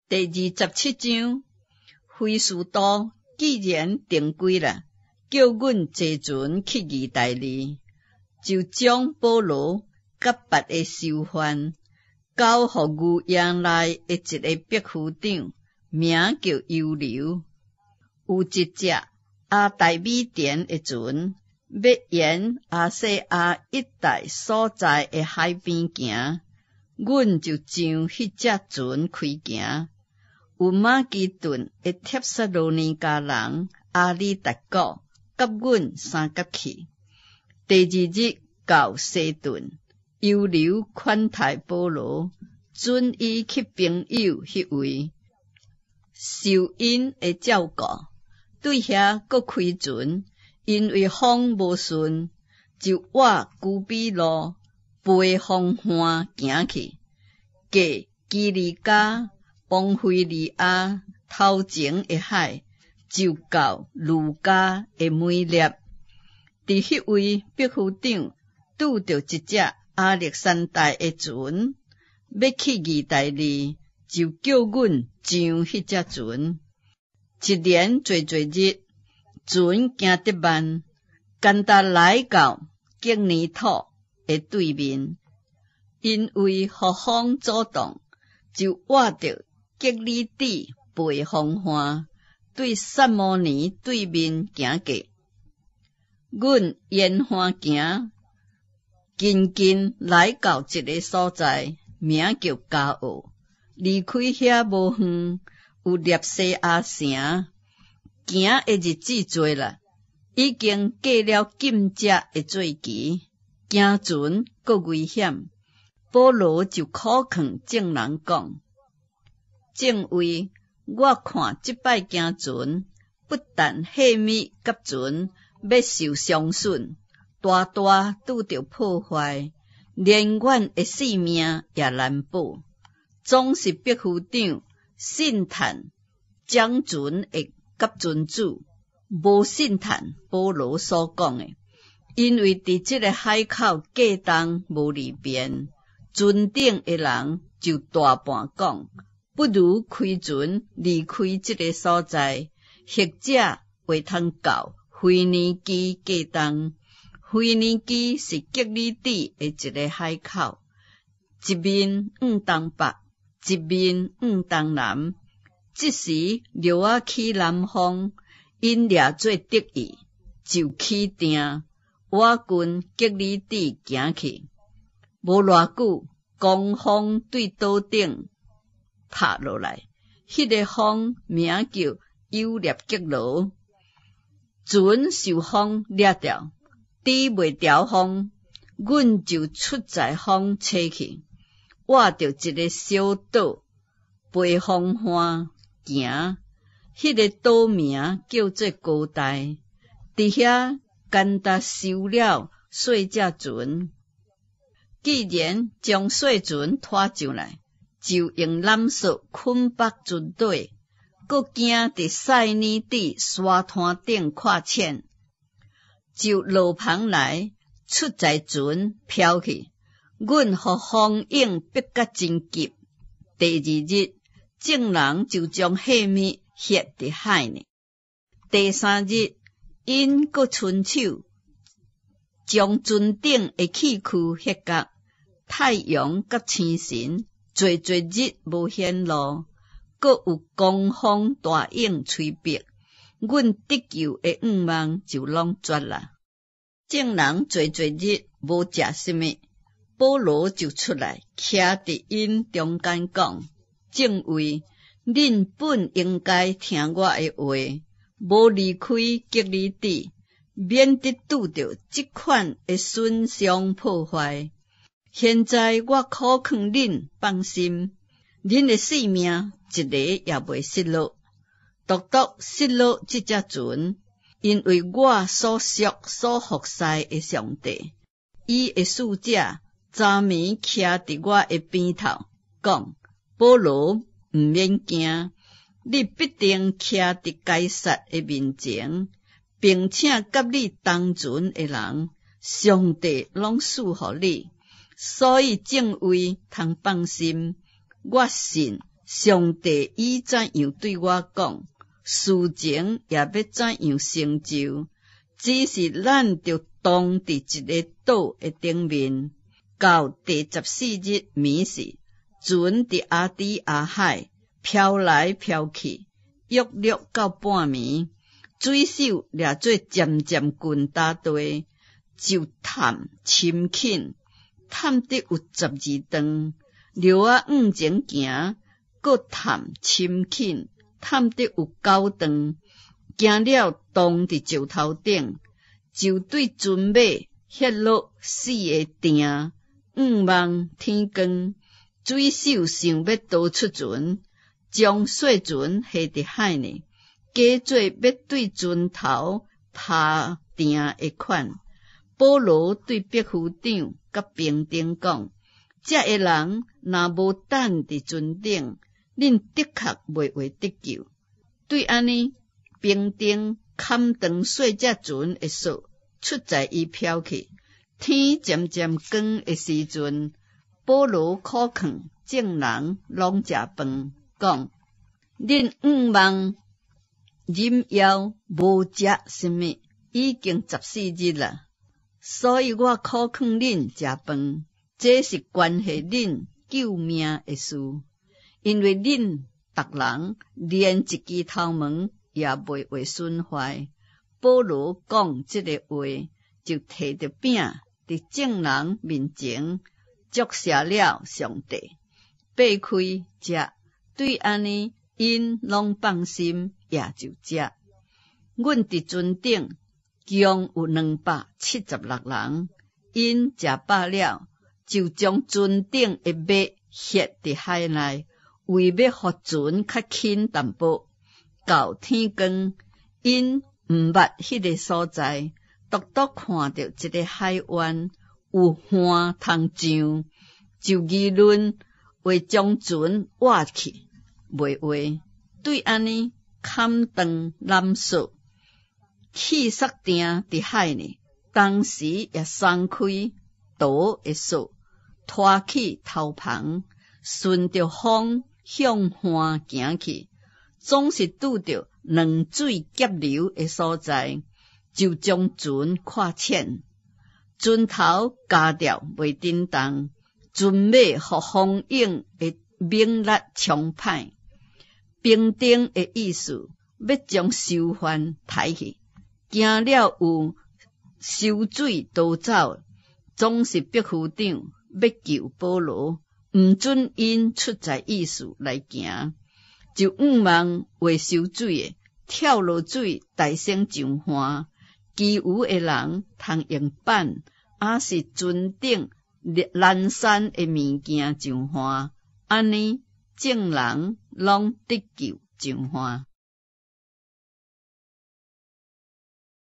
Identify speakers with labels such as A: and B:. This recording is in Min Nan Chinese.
A: 第27章，非斯都既然定規啦，叫阮坐船去義大利，就將保羅佮別的囚犯交予牛營內的一个百夫長，名叫猶流。有一隻亞大米田的船，欲沿亞細亞一帶所在的海邊行，阮就上彼隻船開行。有馬其頓的帖撒羅尼迦人亞里達古佮阮相佮去。第二日到西頓，猶流款待保羅，准伊去朋友彼位，受𪜶的照顧。對遐閣開船，因為風無順，就倚居比路背風岸行去，過基利加、磅腓利亞頭前的海，就到呂加的米列。佇彼位百夫長拄著一隻亞歷山大的船，欲去義大利，就叫阮上彼隻船。一連濟濟日，船行得慢，干焦來到革尼土的對面，因為予風阻擋，就倚著革哩底背風岸，對薩摩尼對面行過。阮沿岸行，近近來到一个所在，名叫加澳，離開遐無遠，有納西亞城。行的日子濟啦，已經過了禁食的節期，行船閣危險。保羅就苦勸眾人講：眾位，我看這擺行船，不但貨物佮船欲受傷損，大大拄著破壞，連阮的性命也難保。總是百夫長信趁掌船的佮船主，無信趁保羅所講的，因為佇這个海口過冬無利便，船頂的人就大半講，不如開船離開這个所在，或者會通到腓尼基過冬。腓尼基是革哩底的一个海口，一面向東北，一面向東南。這時掠仔起南風，𪜶掠做得意，就起碇，倚近革哩底行去。無偌久，狂風對島頂拍落來，彼个風名叫友納吉羅，船受風掠著，抵袂牢風，阮就出在風吹去，倚著一个小島背風岸行，彼个島名叫做高大，佇遐干焦修了細隻船。既然將細船拖上來，就用纜索捆縛船底，閣驚佇塞尼底沙灘頂闊淺，就落帆來出在船飄去。阮予風湧逼甲真急。第二日，眾人就將貨物歇佇海裡。第三日，𪜶閣伸手將船頂的器具歇角，太陽佮星辰濟濟日無顯露，閣有狂風大湧吹逼，阮得救的願望就攏絕啦。眾人濟濟日無食啥物，保羅就出來，徛佇𪜶中間講：眾位，恁本應該聽我的話，無離開革哩底，免得拄著這款的損傷破壞。現在我苦勸恁放心，恁的性命一个也袂失落，獨獨失落這隻船，因為我所屬所服侍的上帝，伊的使者昨暝徛佇我的邊頭，講：保羅，毋免驚，你必定徛佇該撒的面前，並且佮你同船的人，上帝攏賜予你，所以眾位通放心。我信上帝已怎樣對我講，事情也欲怎樣成就。只是咱著擋佇一个島的頂面。到第14日暝時，船佇阿底亞海飄來飄去，約略到半暝，水手掠做漸漸近大地，就探深淺，探得有12丈，櫟仔向前行，閣探深淺，探得有9丈，行了擋佇石頭頂，就對船尾歇落四个碇，向望天光，水手想欲逃出船，將細船下佇海裡，假做欲對船頭拍碇的款。保羅對百夫長佮兵丁講：這个人若無等佇船頂，恁的確袂會得救。對按呢，兵丁砍斷細隻船的索，出在伊飄去。天漸漸光的時陣，保羅苦勸眾人攏食飯，講：恁向望飲枵無食啥物，已經十四日啦。所以我苦勸恁食飯，這是關係恁救命的事，因為恁逐人連一支頭毛也袂會損壞。保羅講這个話，就提著餅佇眾人面前祝謝了上帝，擘開食，對按呢，𪜶攏放心，也就食。阮佇船頂共有276人，𪜶食飽了，就將船頂的筊歇佇海內，為欲予船較輕淡薄。到天光，𪜶毋捌彼个所在，獨獨看著一个海灣有岸通上，就議論欲將船倚去，袂話。對按呢，砍斷纜索，棄索碇佇海裡，同時也鬆開舵的索，拖起頭帆，順著風向岸行去，總是拄著兩水夾流的所在，就將船看淺，船頭鉸吊袂振動，船尾予風湧的猛力衝歹。兵丁的意思，欲將囚犯刣去，驚了有泅水逃走，總是百夫長欲救保羅，毋准𪜶出在意思來行，就向望會泅水的跳落水，大聲上岸。其餘的人通用板，抑是船頂欄柵的物件上岸，按呢眾人攏得救上岸。